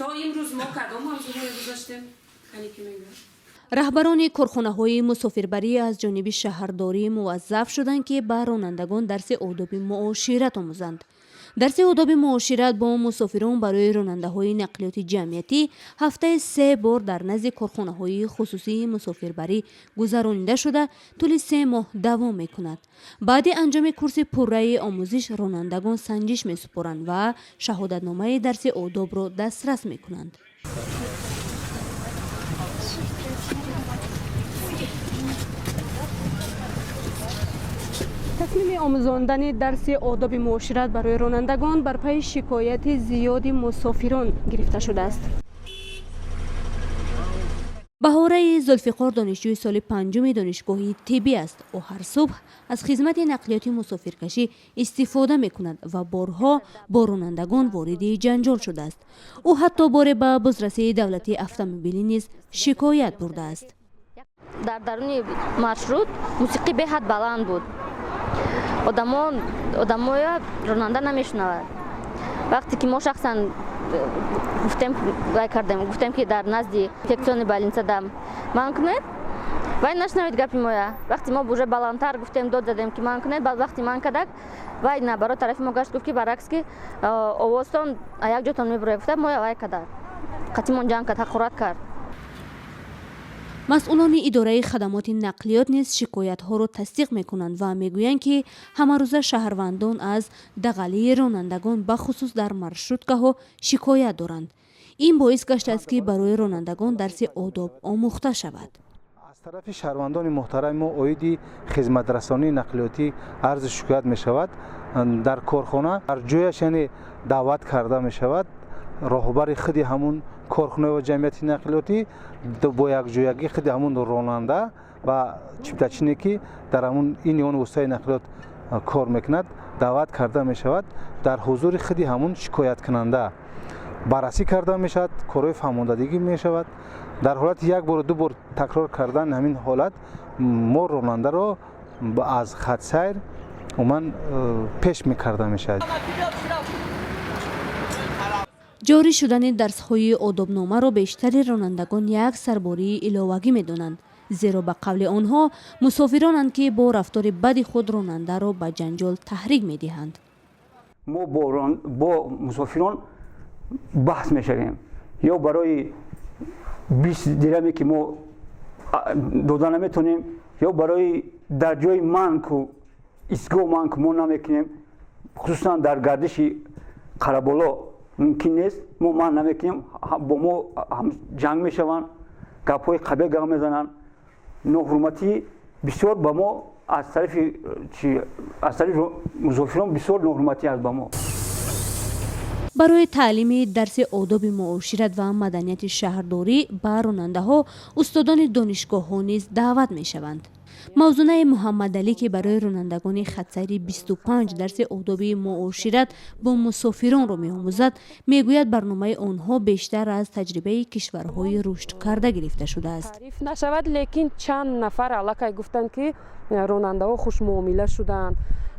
То имрӯз мо кадом мавзӯъҳое гузаштем? Кане, ки мегӯяд? Раҳбарони корхонаҳои мусофирбарӣ аз ҷониби шаҳрдорӣ муваззаф шуданд, ки ба ронандагон дарси одоби муошират омӯзанд. Дарси одоби муошират бо мусофирон барои ронандаҳои нақлиёти ҷамъиятӣ ҳафтаи се бор дар назди корхонаҳои хусусии мусофирбарӣ гузаронида шуда, тӯли 3 моҳ давом мекунад. Баъди анҷоми курси пурраи омӯзиш ронандагон санҷиш месупоранд ва шаҳодатномаи дарси одобро дастрас мекунанд. Тасмими омӯзондани дарси одоби муошират барои ронандагон бар пайи шикояти зиёди мусофирон гирифта шудааст. Баҳораи Зулфиқор донишҷӯи соли панҷуми донишгоҳи тиббӣ аст. Ӯ ҳар субҳ аз хизмати нақлиёти мусофиркашӣ истифода мекунад ва борҳо бо ронандагон вориди ҷанҷол шудааст. Ӯ ҳатто боре ба бозрасии давлатии автомобилӣ низ шикоят бурдааст. Дар даруни маршрут мусиқӣ беҳад баланд буд. Одамоя ронанда намешунавад. Вақте ки мо шахсан гуфтем, вай кардем, гуфтем, ки дар назди инфекционный больница да манъ кунед, вай нашунавид гапи моя. Вақте мо уже баландтар гуфтем, дод задем, ки манъ кунед, баъд вақти манъ кардак, вай наоборот тарафи мо гашт, гуфт, ки баръакс, ки овозтон як ҷотон мебурояд, гуфта, моя вай кардак, қатимон ҷанг кард, ҳақорат кард. Масъулони идораи хадамоти нақлиёт низ шикоятҳоро тасдиқ мекунанд ва мегӯянд, ки ҳамарӯза шаҳрвандон аз дағалии ронандагон, бахусус дар маршруткаҳо, шикоят доранд. Ин боис гаштааст, ки барои ронандагон дарси одоб омӯхта шавад. Аз тарафи шаҳрвандони муҳтарами мо оиди хизматрасонии нақлиётӣ арзу шикоят мешавад. Дар корхона дар ҷояш, яъне даъват карда мешавад роҳбари худи ҳамун корхона ва ҷамъияти нақлиётӣ бо якҷоягӣ худи ҳамун ронанда ва чиптачине, ки дар ҳамун ин ё он воситаи нақлиёт кор мекунад, даъват карда мешавад. Дар ҳузури худи ҳамун шикояткунанда баррасӣ карда мешавад, корҳои фаҳмондадигӣ мешавад. Дар ҳолати як бору ду бор такрор кардан ҳамин ҳолат, мо ронандаро аз хатсайр умуман пеш мекарда мешавад. Ҷорӣ шудани дарсҳои одобномаро бештари ронандагон як сарбории иловагӣ медонанд, зеро, ба қавли онҳо, мусофиронанд, ки бо рафтори бади худ ронандаро ба ҷанҷол таҳрик медиҳанд. Мо бо мусофирон баҳс мешавем ё барои 20 дираме, ки мо дода наметонем, ё барои дар ҷои манъку истгоҳ манъку мо намекунем. Хусусан дар гардиши Қараболо мумкин нест, мо манъ намекунем, бо мо ҷанг мешаванд, гапҳои қабеҳ гап мезананд. Ноҳурматӣ бисёр ба мо аз тарафи мусофирон, бисёр ноҳурматӣ аст ба мо. Барои таълими дарси одоби муошират ва маданияти шаҳрдорӣ ба ронандаҳо устодони донишгоҳҳо низ даъват мешаванд. Мавзунаи Муҳаммадалӣ, ки барои ронандагони хатсайри 25 дарси одоби муошират бо мусофиронро меомӯзад, мегӯяд, барномаи онҳо бештар аз таҷрибаи кишварҳои рушдкарда гирифта шудааст. Таъриф нашавад, лекин чанд нафар аллакай гуфтанд, ки ронандаҳо хушмуомила шуданд.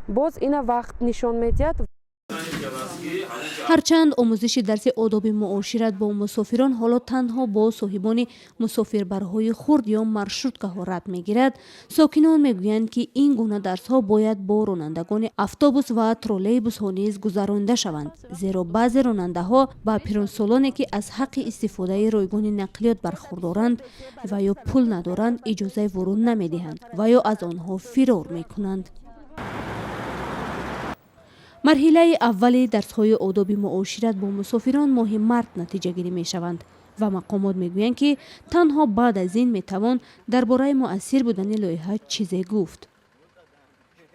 Боз ина вақт нишон медиҳад. Ҳарчанд омӯзиши дарси одоби муошират бо мусофирон ҳоло танҳо бо соҳибони мусофирбарҳои хурд ё маршруткаҳо рад мегирад, сокинон мегӯянд, ки ин гуна дарсҳо бояд бо ронандагони автобус ва троллейбусҳо низ гузаронида шаванд, зеро баъзе ронандаҳо ба пиронсолоне, ки аз ҳаққи истифодаи ройгони нақлиёт бархурдоранд ва ё пул надоранд, иҷозаи вуруд намедиҳанд ва ё аз онҳо фирор мекунанд. Марҳилаи аввали дарсҳои одоби муошират бо мусофирон моҳи март натиҷагирӣ мешаванд ва мақомот мегӯянд, ки танҳо баъд аз ин метавон дар бораи муассир будани лоиҳа чизе гуфт.